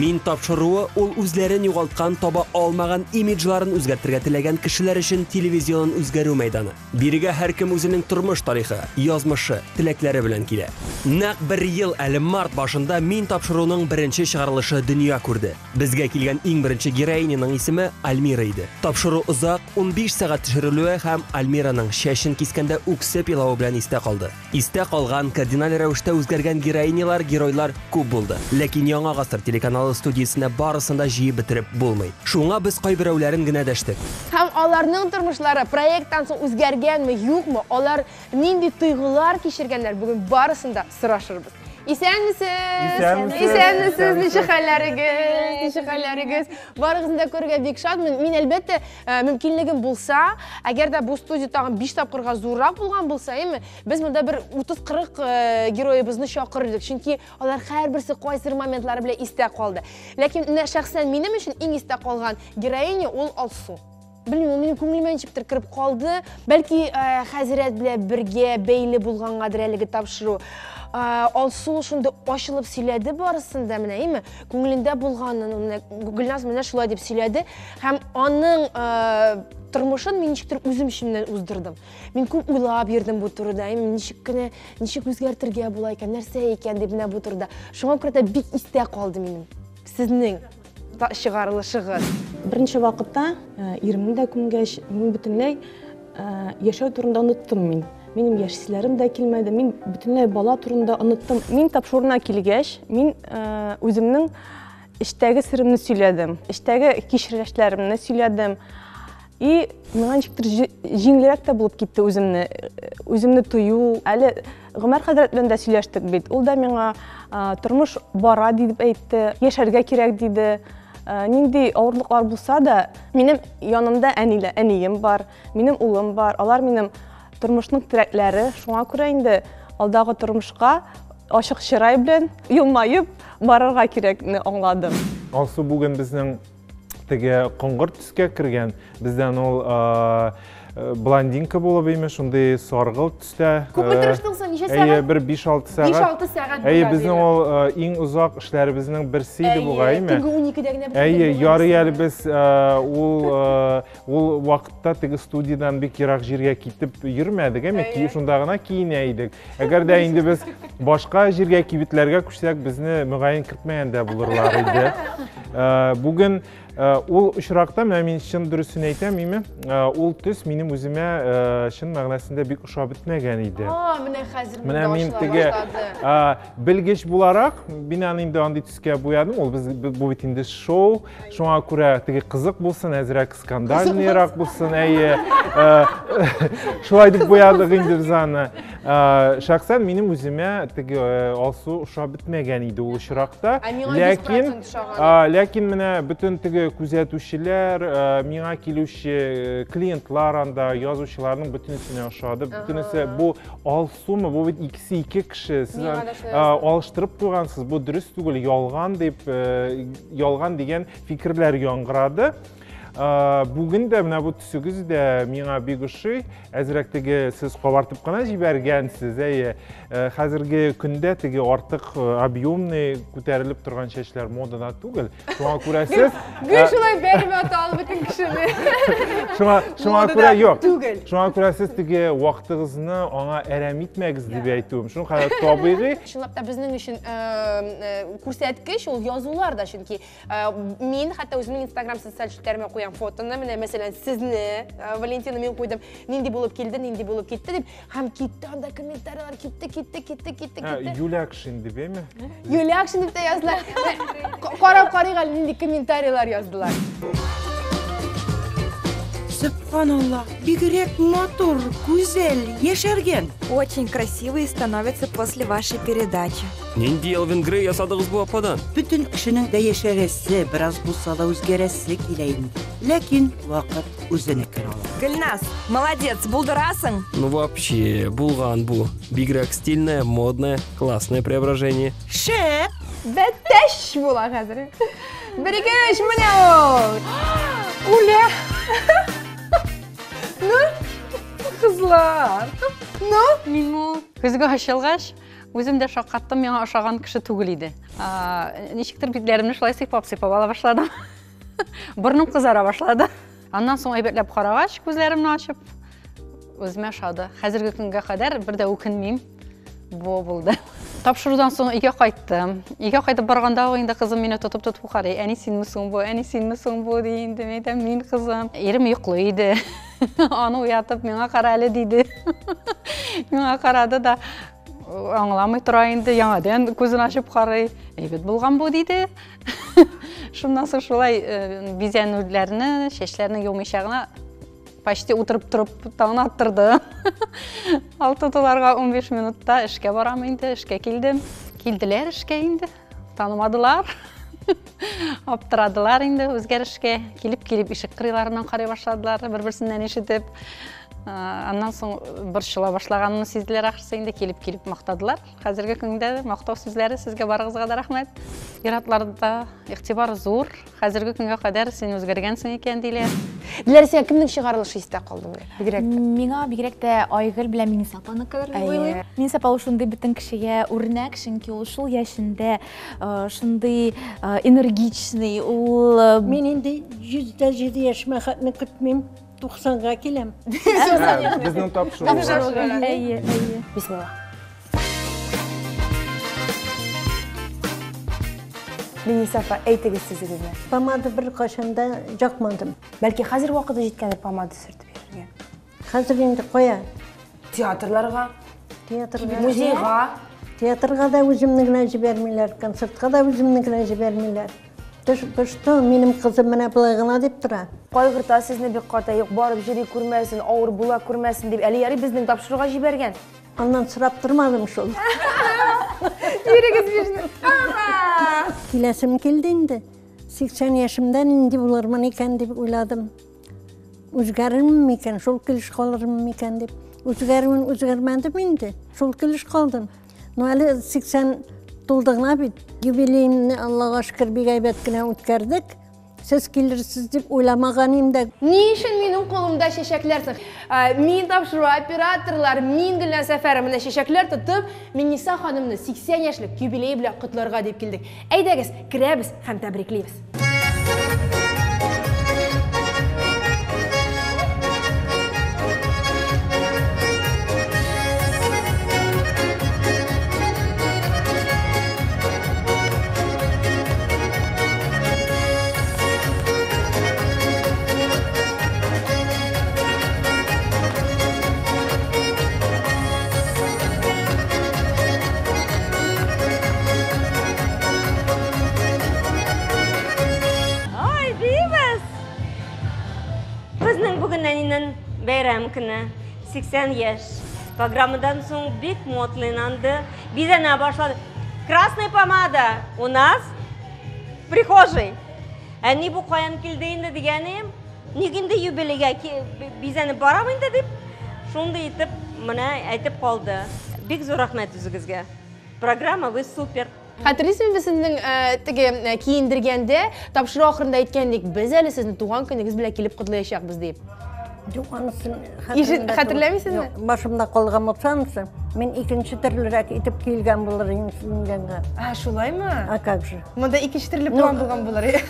Мин тапшыруы ул үзләрен югалткан, таба алмаган имиджларын үзгәртергә теләгән кешеләр өчен телевизион үзгәрү мәйданы. Бирегә һәркем үзенең тормыш тарихы, язмышы, теләкләре белән килә. Нәкъ бер ел әле март башында Мин тапшыруының беренче чыгарылышы дөнья күрде. Безгә килгән иң беренче героиняның исеме Альмира иде. Тапшыру озак, 15 сәгать төшерелүе һәм Альмираның чәчен кискәндә үксеп елавы белән истә калды. Истә калган, кардиналь рәвештә үзгәргән героинялар, геройлар күп булды. Ләкин Яңа гасыр телеканалы студиясенә барысын да җыеп бетереп булмый. Шуңа без кайберәүләрен генә дәштек. Һәм аларның тормышлары проекттан соң үзгәргәнме, юкмы, алар нинди тойгылар кичергәннәр, бүген барысын да сорашырбыз. Исәнмесез! Исәнмесез! Исәнмесез! Ничек хәлләрегез? Ничек хәлләрегез? Барыгызны да күрергә бик шатмын. Мин, әлбәттә, мөмкинлегем булса, әгәр дә бу студия тагын 5 тапкырга зуррак булган булса, әйме, без монда бер 30-40 героебызны чакырыр идек, чөнки алар һәрберсе кайсыдыр моментлары белән истә калды. Ләкин менә шәхсән минем өчен иң истә калган героиня ул Алсу. Белмим, ул минем күңелемә ничектер кереп калды. Бәлки, хәзрәт белән бергә бәйле булгангадыр әлеге тапшыру. Алсу шундый ачылып сөйләде барысын да, менә, әйме, күңелендә булганын, менә Гөлназ менә шулай дип сөйләде. Һәм аның тормышын мин ничектер үзем эчемнән уздырдым. Мин күп уйлап йөрдем бу турыда, әйме, ничек кенә, ничек үзгәртергә була икән, нәрсә икән дип менә бу турыда. Шуңа күрә дә бик истә калды минем сезнең чыгарылышыгыз. Беренче вакытта иремне дә күмгәч, мин бөтенләй яшәү турында оныттым мин. Минем яшиселәрем дә килмәде, мин бөтенләй бала турында оныттым. Мин тапшыруына килгәч, мин үземнең эчтәге серемне сөйләдем, эчтәге кичерешләремне сөйләдем. И миңа ничектер җиңелрәк тә булып китте үземне, үземне тою. Әле Гомәр хәзрәт белән дә сөйләштек бит. Ул да миңа тормыш бара дип әйтте, яшәргә кирәк диде. Нинди авырлыклар булса да, минем янымда әнилә, әнием бар, минем улым бар. Алар минем тормышның терәкләре. Шуңа күрә инде алдагы тормышка ачык чырай белән елмаеп барырга кирәкне аңладым. Алсу бүген безнең теге коңгырт төскә кергән, бездән ул блондинка булып име, шундый саргылт төстә. Күпме тырыштың соң, ничә сәгать? Әйе, бер 5-6 сәгать. 5-6 сәгать. Әйе, безнең ул иң озак эшләребезнең берсе иде бугай, әйме? Төнге 12-дә генә бетердек. Әйе, ярый әле без ул вакытта теге студиядән бик ерак җиргә китеп йөрмәдек, әйме? Шунда гына киенә идек. Әгәр дә инде без башка җиргә, кибетләргә күчсәк, безне мөгаен кертмәгән дә булырлар иде. Бүген ул очракта, менә мин чын дөресен әйтәм, име, ул төс минем үземә чын мәгънәсендә бик ошап бетмәгән иде. А, менә хәзер менә мин теге белгеч буларак, мин аны инде андый төскә буядым, ул без бу бит инде шоу, шуңа күрә теге кызык булсын, әзрәк скандальныйрак булсын, әйе. Шулай дип буядык инде без аны. Шәхсән минем үземә теге Алсу ошап бетмәгән иде ул очракта. Ләкин ләкин менә бөтен теге күзәтүчеләр, миңа килүче клиентлар анда, язучыларның бөтенесенә ошады. Бөтенесе бу Алсумы, бу бит икесе ике кеше. Сез алыштырып куйгансыз, бу дөрес түгел, ялган дип, ялган дигән фикерләр яңгырады. Бүген дә менә бу төсегез дә миңа бик ошый. Әзрәк теге сез кабартып кына җибәргәнсез, әйе. Хәзерге көндә теге артык объемный күтәрелеп торган чәчләр модада түгел. Шуңа күрә сез Гел шулай бәреп ата ул бөтен кешене. Шуңа шуңа күрә юк. Түгел. Шуңа күрә сез теге вакытыгызны аңа әрәм итмәгез дип әйтүем. Шуның кадәр табигый. Чынлап та безнең өчен күрсәткеч ул язулар да, чөнки Мин хәтта үземнең Инстаграм социаль челтәремә куям фотоны, менә мәсәлән, сезне, Валентина, мин куйдым, нинди булып килде, нинди булып китте дип, һәм китте анда комментарийлар, китте, китте, китте, китте, китте. Юлякшин дип, әйме? Юлякшин дип тә яздылар. Карап карыйк әле, нинди комментарийлар яздылар. Сөбханалла, бигрәк матур, гүзәл, яшәргән. Очень красивые становятся после вашей передачи. Нинди Элвин Грей ясадыгыз бу ападан? Бөтен кешенең дә яшәрәсе, бераз булса да үзгәрәсе килә инде. Ләкин вакыт үзенекен ала. Гөлназ, молодец, булдырасың! Ну вообще, булган бу. Бигрәк стильное, модное, классное преображение. Шәп! Бәтәч була хәзер. Бер, ике, өч, менә ул! Үлә! Ну, кызлар! Ну? Мин ул. Көзге ачылгач, Үзем дә шаккаттым, миңа ошаган кеше түгел иде. Ничектер битләремне шулай сыйпап-сыйпап ала башладым. Борыным кызара башлады. Аннан соң әйбәтләп карагач, күзләремне ачып, үземә ошады. Хәзерге көнгә кадәр бер дә үкенмим. Бу булды. Тапшырудан соң өйгә кайттым. Өйгә кайтып барганда ук инде кызым мине тотып-тотып карый. Әни синме соң бу? Әни синме соң бу? ди инде. Мин әйтәм, мин кызым. Ирем йоклый иде. Аны уятып, миңа кара әле диде. Миңа карады да, аңламый тора инде, яңадан күзен ачып карый. Әйбәт булган бу диде. Шуннан соң шулай э, бизәнүләрне, чәчләрне юмыйча гына почти утырып торып таңны аттырды. Алты туларга 15 минутта эшкә барам инде, эшкә килдем. Килделәр эшкә инде, танымадылар. Аптырадылар инде үзгәрешкә. Килеп-килеп ишек кырыйларыннан карый башладылар, бер-берсеннән ишетеп. Аннан соң борчыла башлаганымны сизделәр ахрысы инде, килеп-килеп мактадылар. Хәзерге көндә мактау сүзләре сезгә барыгызга да рәхмәт. Ир-атларда игътибар зур. Хәзерге көнгә кадәр син үзгәргәнсең икән, диләр. Диләр, сиңа кемнең чыгарылышы истә калды менә? Бигрәк тә. Миңа бигрәк тә Айгөл белән Миниса апаныкыдыр дип уйлыйм. Миниса апа ул шундый бөтен кешегә үрнәк, чөнки ул шул яшендә шундый энергичный, ул Мин инде 107 яшемә хәтле көтмим. 90-га киләм. Безнең тапшыруга. Әйе, әйе. Бисмилла. Миниса апа, әйтегез сүзегезне. Помада бер кашан да якмадым. Бәлки хәзер вакыты җиткәндер помада сөртеп йөрергә. Хәзер инде кая? Театрларга. Театрга. Музейга. Театрга да үземне генә җибәрмиләр, концертка да үземне генә җибәрмиләр. Что, минем кызым менә болай гына дип тора. Кайгырта сезне бик каты, юк, барып җөри күрмәсен, авыр була күрмәсен дип, әле ярый безнең тапшыруга җибәргән. Аннан сорап тормадым шул. Бирегез бирне. Киләсем килде инде. 80 яшемдә нинди булырмын икән дип уйладым. Үзгәрермен микән, шул килеш калырмын микән дип. Үзгәрүен үзгәрмәдем инде, шул килеш калдым. Ну әле 80 тулды гына бит. Юбилеемны Аллага шөкер бик әйбәт кенә үткәрдек. Сез килерсез дип уйламаган идем дә. Ни өчен минем кулымда чәчәкләр соң? Мин тапшыру операторлар, мин Гөлназ Сәфәрова менә чәчәкләр тотып, Минниса ханымны 80 яшьлек юбилее белән котларга дип килдек. Әйдәгез, керәбез һәм тәбриклибез. Ай, бибез! Безнең бүген әнинең бәйрәм көне, 80 яшь. Программадан соң бик мотлыйланды, бизәнә башлады. Красная помада у нас в прихожей. Әни бу каян килде инде дигәнем, ник инде юбилейгә бизәнеп барам инде дип, шундый итеп менә әйтеп калды. Бик зур рәхмәт үзегезгә. Программа вы супер. Хәтерлисезме, без сезнең теге киендергәндә тапшыру ахырында әйткән идек, без әле сезне туган көнегез белән килеп котлаячакбыз дип. Юк, анысын хәтерләмисезме? Юк, башымда калган булса анысы, мин икенче төрлерәк итеп килгән булыр идем сезнең янга. А, шулаймы? А как же? Монда икенче төрле план булган булыр.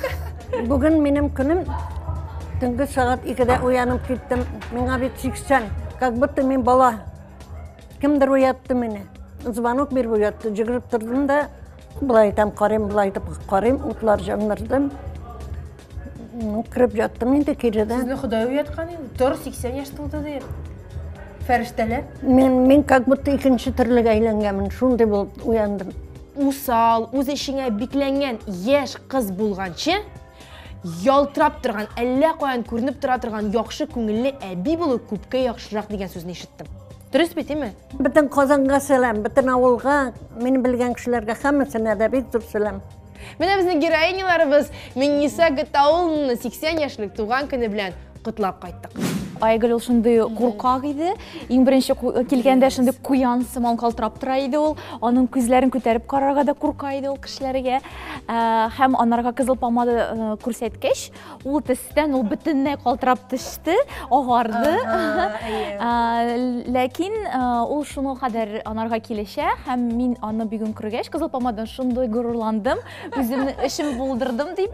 Бүген минем көнем төнге сәгать 2-дә уянып киттем. Миңа бит 80, как будто мин бала. Кемдер уятты мине. Звонок биреп уятты. Йөгереп тордым да, былай итәм, карыйм, былай итеп карыйм, утлар җандырдым. Ну, кереп яттым инде киредән. Сезне Ходай уяткан инде. Тор, 80 яшь тулды дип. Фәрештәләр. Мин как будто икенче төрлегә әйләнгәнмен, шундый булып уяндым. Усал, үз эчеңә бикләнгән яшь кыз булганчы, ялтырап торган, әллә каян күренеп тора торган яхшы күңелле әби булу күпкә яхшырак дигән сүзне ишеттем. Дөрес бит, әйме? Бөтен Казанга сәлам, бөтен авылга, мине белгән кешеләргә һәммәсенә дә бик зур сәлам. Менә безнең героиняларыбыз Минниса Гатаулловна 80 яшьлек туган көне белән котлап кайттык. Айгөл ул шундый куркак иде. Иң беренче килгәндә шундый куян сыман калтырап тора иде ул. Аның күзләрен күтәреп карарга да курка иде ул кешеләргә. Һәм анарга кызыл помада күрсәткәч, ул төстән ул бөтенләй калтырап төште, агарды. Ләкин ул шуның кадәр анарга килешә һәм мин аны бүген күргәч, кызыл помададан шундый горурландым. Үземнең эшем булдырдым дип.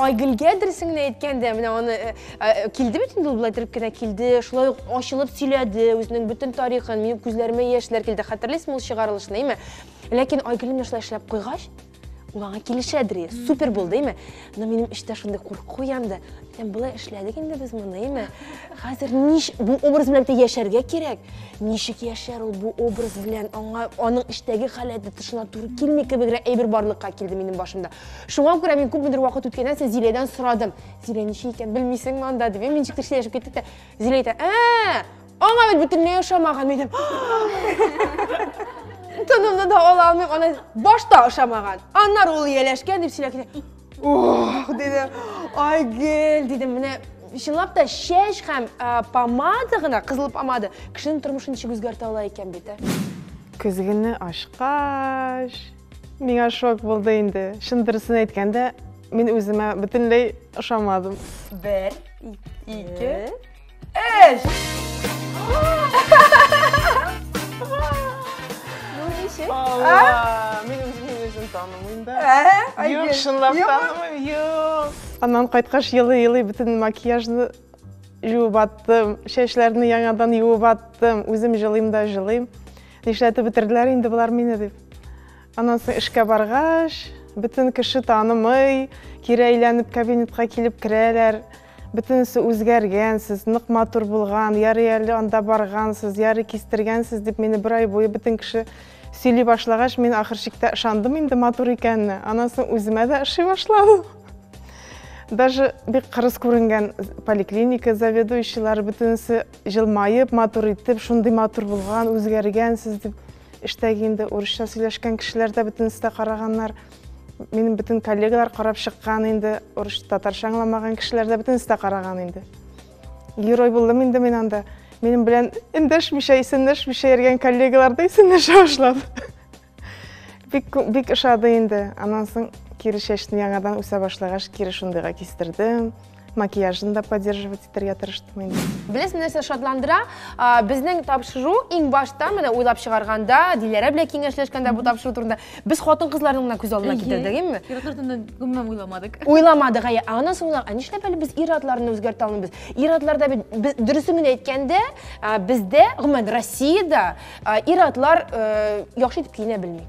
Айгөлгә дөресен генә әйткәндә, менә аны э, э, килде бит инде ул болай торып кенә килде, шулай ук ачылып сөйләде үзенең бөтен тарихын, минем күзләремә яшьләр килде. Хәтерлисезме ул чыгарылышны, әйме? Ләкин Айгөл менә шулай эшләп куйгач, ул аңа килешәдер, супер булды, әйме? Но минем эчтә шундый курку янды. Әйтәм, болай эшләдек инде без моны, әйме? Хәзер нич бу образ белән бит яшәргә кирәк. Ничек яшәр ул бу образ белән? Аңа аның эчтәге халәте тышына туры килми кебегрәк әйбер барлыкка килде минем башымда. Шуңа күрә мин күпмедер вакыт үткәннән соң Зиләдән сорадым. Зилә ничек икән, белмисеңме анда дип. Мин ничектер сөйләшеп киттек тә. Зилә әйтә, "Ә, аңа бит бөтенләй ошамаган." Мин әйтәм, Тынымны да ала алмыйм, ана башта ошамаган. Аннары ул ияләшкән дип сөйләп китә. Ох, дидем, Айгөл, дидем, менә чынлап та чәч һәм помада гына, кызыл помада, кешенең тормышын ничек үзгәртә ала икән бит, ә? Көзгене ачкач, миңа шок булды инде. Чын дөресен әйткәндә, мин үземә бөтенләй ошамадым. Бер, ике, өч! Ну, ничек? Алла, мин үземне үзем танымыйм да. Ә? Юк, чынлап танымыйм, юк. Аннан кайткач елый-елый бөтен макияжны жуып аттым, чәчләрне яңадан юып аттым, үзем җылыйм да җылыйм. Нишләтеп бетерделәр инде болар мине дип. Аннан соң эшкә баргач, бөтен кеше танымый, кире әйләнеп кабинетка килеп керәләр. Бөтенесе үзгәргәнсез, нык матур булган, ярый әле анда баргансыз, ярый кистергәнсез дип мине бер ай буе бөтен кеше сөйли башлагач, мин ахыр чиктә ышандым инде матур икәненә. Аннан соң үземә дә ошый башлады. Даже бик кырыс күренгән поликлиника заведующийлары бөтенесе җылмаеп, матур итеп, шундый матур булган, үзгәргәнсез дип. Эштәге инде урысча сөйләшкән кешеләр дә бөтенесе дә караганнар. Минем бөтен коллегалар карап чыккан инде, урыс татарча аңламаган кешеләр дә бөтенесе дә караган инде. Герой булдым инде мин анда. Минем белән эндәшмичә, исәнләшмичә йөргән коллегалар да исәнләшә башлады. Бик бик ошады инде. Аннан соң кире чәчне яңадан үсә башлагач, кире шундыйга кистердем. Макияжын да поддерживать итәргә тырыштым инде. Беләсең, нәрсә шатландыра? Безнең тапшыру иң башта менә уйлап чыгарганда, Диләрә белән киңәшләшкәндә бу тапшыру турында без хатын-кызларны гына күз алдына китердек, әйеме? Ир-атлар турында гомумән уйламадык. Уйламадык, әйе. Ә аннан соң уйладык, ә нишләп әле без ир-атларны үзгәртә алмыйбыз? Ир-атларда бит без дөресен генә әйткәндә, бездә, гомумән, Россиядә ир-атлар яхшы итеп киенә белми.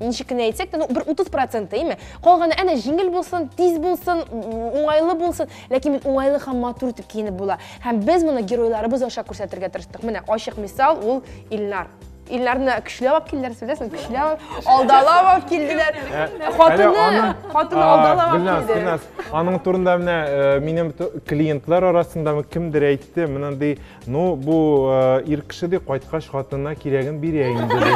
Ничек кенә әйтсәк тә, ну, бер 30 проценты, әйме? Калганы әнә җиңел булсын, тиз булсын, уңайлы булсын, ләкин бит уңайлы һәм матур итеп киенеп була. Һәм без моны геройларыбыз аша күрсәтергә тырыштык. Менә ачык мисал ул Илнар. Илнарны көчләп алып килделәр, беләсең, көчләп, алдалап алып килделәр. Хатыны, хатыны алдалап алып килде. Гөлназ, аның турында менә минем клиентлар арасында кемдер әйтте, мондый Ну, бу э, ир кеше ди, кайткач хатынына кирәген бирә инде ди.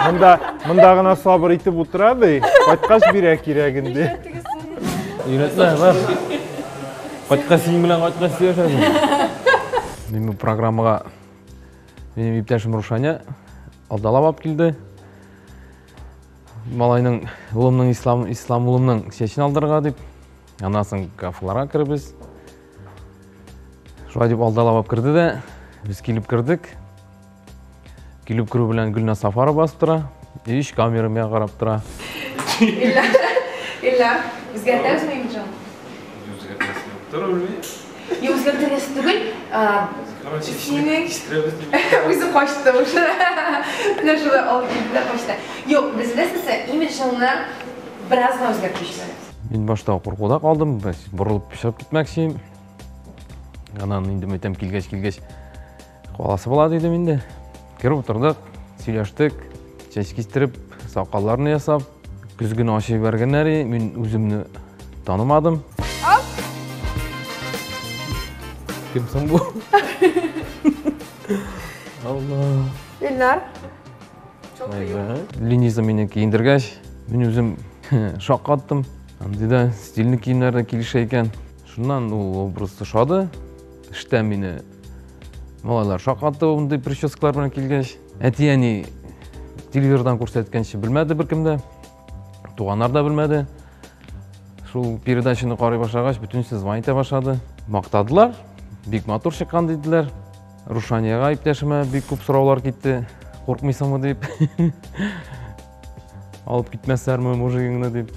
Монда, монда гына сабыр итеп утыра ди, кайткач бирә кирәген ди. Өйрәтмә, бар. Кайткач синең белән кайткач сөйләшәбез. Мин бу программага минем иптәшем Рушаня алдалап алып килде. Малайның, улымның ислам, ислам улымның чәчен алдырырга дип. Аннан соң кафеларга керебез. Шулай дип алдалап алып керде дә, без килеп кердек. Килеп керү белән Гөлназ Сафарова басып тора. Өч камера миңа карап тора. Илнар, үзгәртәбезме имиджын? Үзгәртәсе юктыр, белмим. Юк, үзгәртәсе түгел. Синең үзе качты уже. Менә шулай алып килде дә качты. Юк, без беләсезме, имиджыңны бераз гына үзгәртеп җибәрәбез. Мин башта куркуда калдым, борылып чыгып китмәкче. Анан инде мәйтәм килгәч килгәч каласы була дидем инде. Кереп утырдык, сөйләштек, чәч кистереп, сакалларны ясап, көзгене ачып җибәргәннәр, мин үземне танымадым. Кем соң бу? Алла. Илнар. Лениза мине киендергәч, мин үзем шаккаттым. Андый да стильный киемнәр дә килешә икән. Шуннан ул образ ошады. Эштә мине малайлар шаккатты мондый прическалар белән килгәч. Әти-әни телевизордан күрсәткәнче белмәде беркем дә. Туганнар да белмәде. Шул передачаны карый башлагач, бөтенесе звонить итә башлады. Мактадылар, бик матур чыккан диделәр. Рушанияга иптәшемә бик күп сораулар китте. Куркмыйсыңмы дип. Алып китмәсләрме мужигыңны дип.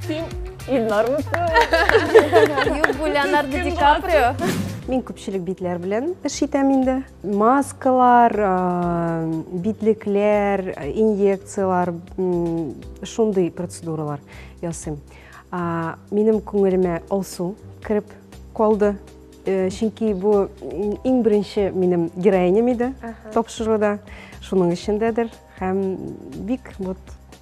Син Илнармы? Юк, бу Леонардо Ди Каприо. Мин күпчелек битләр белән эш итәм инде. Маскалар, битлекләр, инъекцияләр, шундый процедуралар ясыйм. Минем күңелемә Алсу кереп калды. Чөнки бу иң беренче минем героиням иде тапшыруда. Шуның өчен дәдер. Һәм бик вот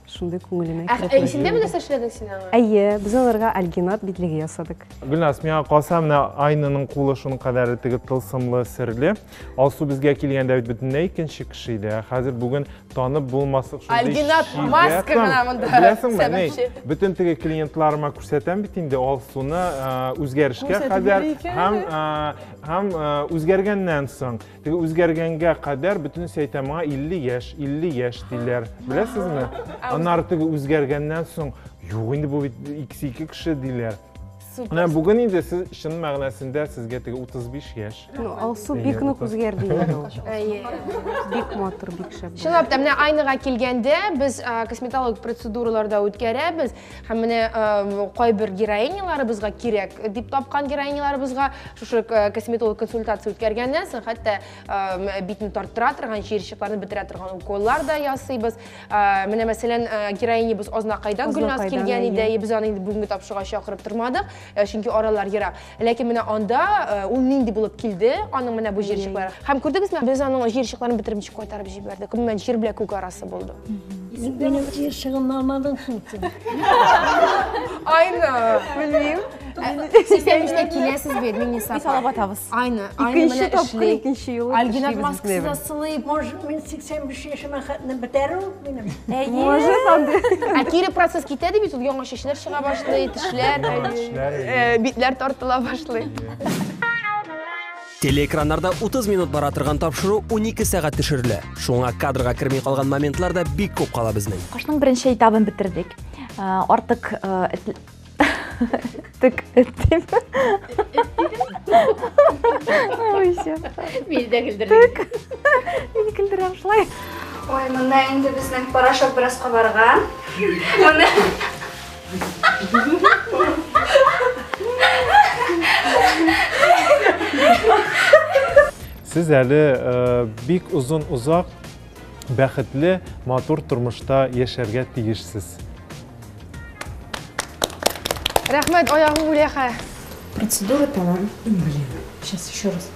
шундый күңелемә кереп. Ә исеңдәме нәрсә эшләдең син аңа? Әйе, без аларга альгинат битлеге ясадык. Гөлназ, миңа калса, менә Айнаның кулы шуның кадәр теге тылсымлы, серле. Алсу безгә килгәндә бит бөтенләй икенче кеше иде. Ә хәзер бүген танып булмаслык шундый Альгинат маска гына монда. Беләсеңме, ни? Бөтен теге клиентларыма күрсәтәм бит инде Алсуны үзгәрешкә кадәр һәм һәм үзгәргәннән соң. Теге үзгәргәнгә кадәр бөтенесе әйтә моңа 50 яшь, 50 яшь диләр. Беләсезме? Аннары теге үзгәргәннән соң, юк инде бу бит икесе ике кеше диләр. Менә бүген инде сез чын мәгънәсендә сезгә теге 35 яшь. Ну, Алсу бик нык үзгәрде инде ул. Әйе. Бик матур, бик шәп. Чынлап та, менә Айнага килгәндә без косметологик процедуралар да үткәрәбез. Һәм менә кайбер героиняларыбызга кирәк дип тапкан героиняларыбызга шушы косметолог консультация үткәргәннән соң хәтта битне тарттыра торган, җыерчыкларны бетерә торган уколлар да ясыйбыз. Менә мәсәлән, героинябыз Азнакайдан Гөлназ килгән иде, без аны инде бүгенге тапшыруга чакырып тормадык, чөнки аралар ерак. Ләкин менә анда ул нинди булып килде, аның менә бу җыерчыклары. Һәм күрдегезме, без аның җыерчыкларын бетереп ничек кайтарып җибәрдек. Гомумән, җир белән күк арасы булды. Минем җыерчыгымны алмадың шул син. Айна, белмим. 85-тә киләсез бит, Миңниса апа. Без алып атабыз. Айна, Айна Икенче менә тапкыр, эшли. икенче юлы Альгинат эшлибез маскасы да бөтенләй. сылый. Может, мин 85 яшемә хәтле бетәр ул минем. Может, андый. Ә кире процесс китә ди бит, ул яңа чәчләр чыга башлый, тешләр, Тешләр, битләр тартыла башлый. Телеэкраннарда 30 минут бара торган тапшыру 12 сәгать төшерелә. Шуңа кадрга керми калган моментлар да бик күп кала безнең. Кышның беренче этабын бетердек. Артык тек эт дип. Ой, всё. Мине дә көлдердең. Мин көлдерәм шулай. Ой, монда инде безнең порошок бераз кабарган. Моны Сез әле бик озын озак бәхетле, матур тормышта яшәргә тиешсез. Рәхмәт, аягым үлә хә. Процедура тәмам. Блин, сейчас еще раз.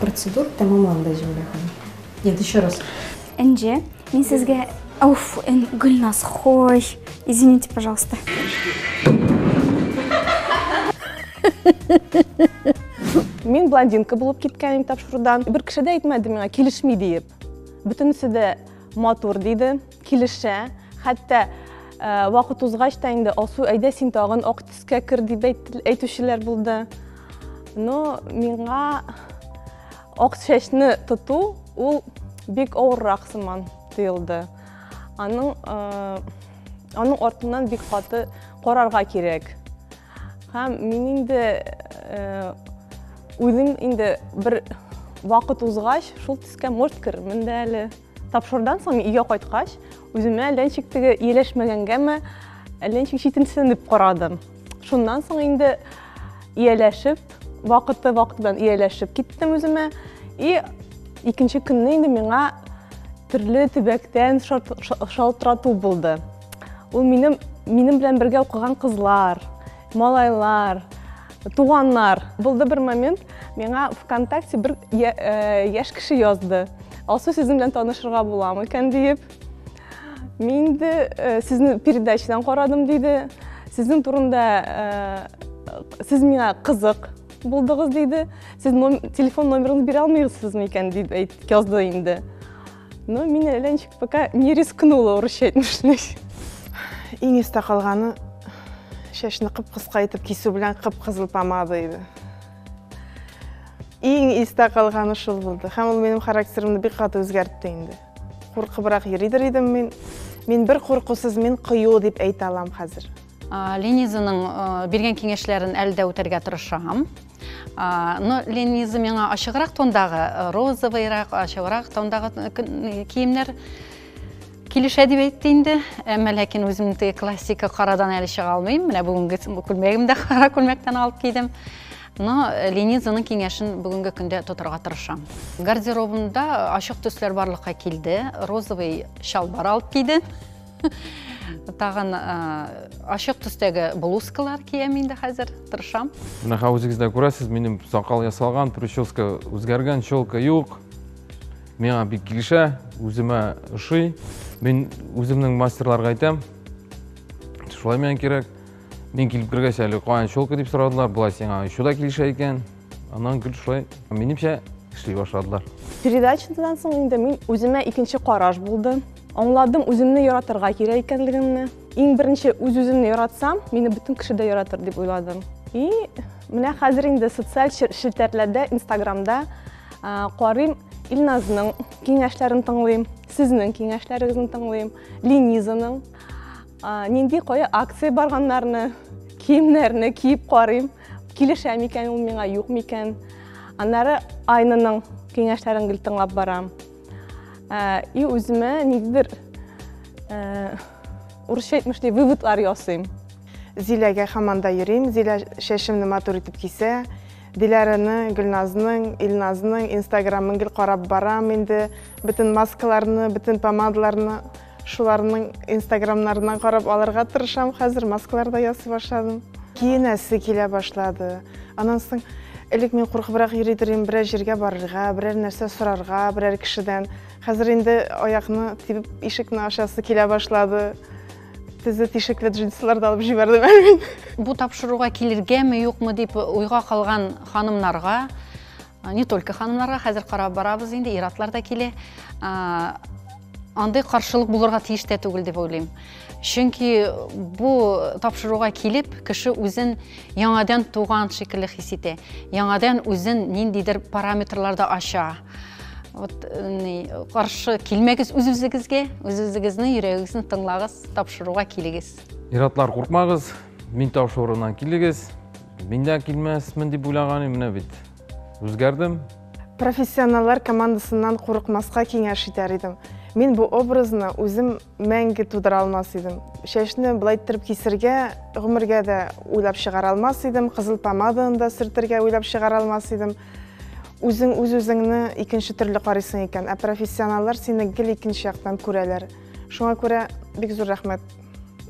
Процедура тәмамланды, Зөмрә ханым. Нет, еще раз. Энҗе, мин сезгә... Уф, Гөлназ, хой. Извините, пожалуйста. Мин блондинка булып киткән идем тапшырудан. Бер кеше дә әйтмәде миңа килешми диеп. Бөтенесе дә матур диде, килешә. Хәтта вакыт узгач та инде Алсу, әйдә син тагын ак төскә кер дип әйтүчеләр булды. Но миңа ак чәчне тоту ул бик авыррак сыман тоелды. Аның артыннан бик каты карарга кирәк. Һәм мин инде үзем инде бер вакыт узгач, шул төскә может керермен дә әле. Тапшырудан соң мин өйгә кайткач, үземә әллә ничек теге ияләшмәгәнгәме, әллә ничек читенсенеп карадым. Шуннан соң инде ияләшеп, вакыты вакыт белән ияләшеп киттем үземә. И икенче көнне инде миңа төрле төбәктән шалтырату булды. Ул минем белән бергә укыган кызлар, малайлар, туганнар. Булды бер момент, миңа ВКонтакте бер яшь кеше язды. Алсу, сезнең белән танышырга буламы икән диеп. Мин инде сезне передачадан карадым диде. Сезнең турында сез миңа кызык булдыгыз диде. Сез телефон номерыгызны бирә алмыйсызмы икән дип язды инде. Но мин әллә ничек пока не рискнула урысча әйтмешли. Иң истә калганы чәчне кып-кыска итеп кисү белән кып-кызыл помада иде. Иң истә калганы шул булды. Һәм ул минем характерымны бик каты үзгәртте инде. Куркыбрак йөридер идем мин. Мин бер куркусыз, мин кыю дип әйтә алам хәзер. Ленизаның биргән киңәшләрен әле дә үтәргә тырышам. Но Лениза миңа ачыграк тондагы, розовыйрак, ачыграк тондагы киемнәр килешә дип әйтте инде. Әмма ләкин үзем теге классика карадан әле чыга алмыйм. Менә бүгенге күлмәгем дә кара күлмәктән алып кидем. Но Ленизаның киңәшен бүгенге көндә тотарга тырышам. Гардеробымда ачык төсләр барлыкка килде. Розовый чалбар алып кидем. Тагын ачык төстәге блузкалар киям инде хәзер, тырышам. Менә хәзер үзегез дә күрәсез, минем сакал ясалган, прическа үзгәргән, челка юк. Миңа бик килешә, үземә ошый. Мин үземнең мастерларга әйтәм, шулай миңа кирәк. Мин килеп кергәч әле каян челка дип сорадылар, болай сиңа еще да килешә икән. Аннан гел шулай, минемчә, эшли башладылар. Передачадан соң инде мин үземә икенче караш булды. Аңладым үземне яратырга кирәк икәнлегемне. Иң беренче үз-үземне яратсам, мине бөтен кеше дә яратыр дип уйладым. И менә хәзер инде социаль челтәрләрдә, Инстаграмда карыйм, Илназның киңәшләрен тыңлыйм, сезнең киңәшләрегезне тыңлыйм, Ленизаның нинди кая акция барганнарны, киемнәрне киеп карыйм, килешә микән ул миңа, юк микән. Аннары Айнаның киңәшләрен гел тыңлап барам. И үземә ниндидер урысча әйтмешли выводлар ясыйм. Зиләгә һаман да йөрим. Зилә чәчемне матур итеп кисә. Диләрәне, Гөлназның, Илназның инстаграмын гел карап барам инде. Бөтен маскаларны, бөтен помадаларны шуларның инстаграмнарыннан карап алырга тырышам. Хәзер маскалар да ясый башладым. Киенәсе килә башлады. Аннан соң элек мин куркыбрак йөри торыйм, берәр җиргә барырга, берәр нәрсә сорарга, берәр кешедән. Хәзер инде аякны тибеп ишекне ачасы килә башлады. Тезе тишекле джинсылар да алып җибәрдем әле мин. Бу тапшыруга килергәме, юкмы дип уйга калган ханымнарга, не только ханымнарга, хәзер карап барабыз инде, ир-атлар да килә. Андый каршылык булырга тиеш тә түгел дип уйлыйм. Чөнки бу тапшыруга килеп, кеше үзен яңадан туган шикелле хис итә. Яңадан үзен ниндидер параметрларда ача. Вот, ни, каршы килмәгез үз-үзегезгә, үз-үзегезне, йөрәгегезне тыңлагыз, тапшыруга килегез. Ир-атлар, куркмагыз, мин тапшыруыннан килегез. Мин дә килмәсмен дип уйлаган идем, менә бит. Үзгәрдем. Профессионаллар командасыннан курыкмаска киңәш итәр идем. Мин бу образны үзем мәңге тудыра алмас идем. Чәчне былай иттереп кисергә гомергә дә уйлап чыгара алмас идем, кызыл помаданы да сөртергә уйлап чыгара алмас идем. Үзең үз-үзеңне икенче төрле карыйсың икән, ә профессионаллар сине гел икенче яктан күрәләр. Шуңа күрә бик зур рәхмәт.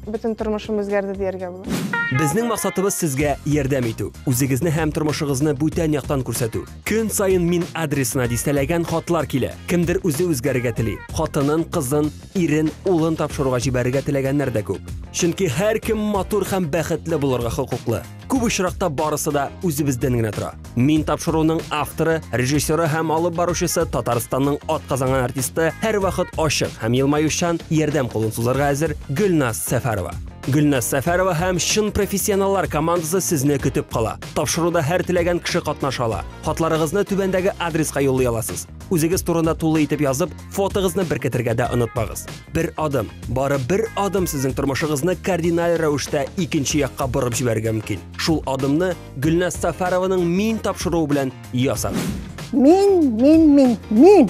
Бөтен тормышым үзгәрде дияргә була. Безнең максатыбыз сезгә ярдәм итү, үзегезне һәм тормышыгызны бүтән яктан күрсәтү. Көн саен мин адресына дистәләгән хатлар килә. Кемдер үзе үзгәрергә тели. Хатынын, кызын, ирен, улын тапшыруга җибәрергә теләгәннәр дә күп. Чөнки һәркем матур һәм бәхетле булырга хокуклы. Күп очракта барысы да үзебездән генә тора. Мин тапшыруның авторы, режиссеры һәм алып баручысы Татарстанның атказанган артисты, һәрвакыт ачык һәм елмаючан, ярдәм кулын сузарга әзер Гөлназ Сәфәрова. Гөлназ Сәфәрова һәм чын профессионаллар командасы сезне көтеп кала. Тапшыруда һәр теләгән кеше катнаша ала. Хатларыгызны түбәндәге адреска юллый аласыз. Үзегез турында тулы итеп язып, фотогызны беркетергә дә онытмагыз. Бер адым, бары бер адым сезнең тормышыгызны кардиналь рәвештә икенче якка борып җибәрергә мөмкин. Шул адымны Гөлназ Сафарованың Мин тапшыруы белән ясагыз. Мин, мин, мин, мин.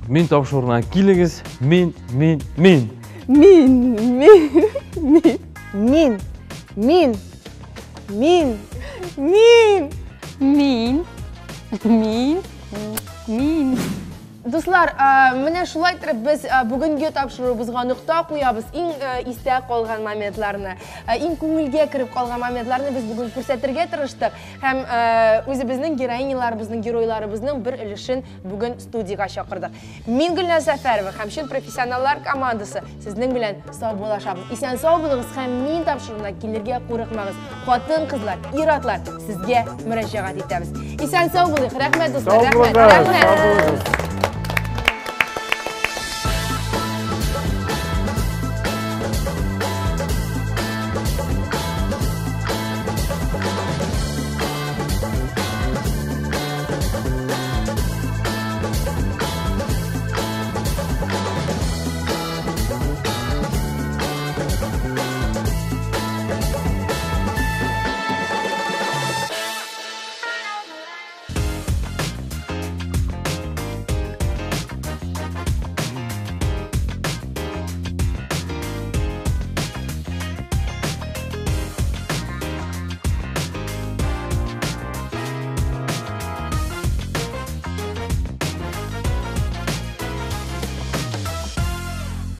Мин тапшыруына килегез. Мин, мин, мин. Мин, мин, мин. Мин, мин, мин, мин. Мин, мин, мин. Дуслар, менә шулай итеп без бүгенге тапшыруыбызга нокта куябыз. Иң истә калган моментларны, иң күңелгә кереп калган моментларны без бүген күрсәтергә тырыштык һәм үзебезнең героиняларыбызның, геройларыбызның бер өлешен бүген студиягә чакырдык. Мин Гөлназ Сәфәрова һәм чын профессионаллар командасы сезнең белән саубуллашабыз. Исән-сау булыгыз һәм мин тапшыруына килергә курыкмагыз. Хатын-кызлар, ир-атлар, сезгә мөрәҗәгать итәбез. Исән-сау булыйк. Рәхмәт, дуслар. Сау Рәхмәт. булыгыз. Рәхмәт. Сау булыгыз.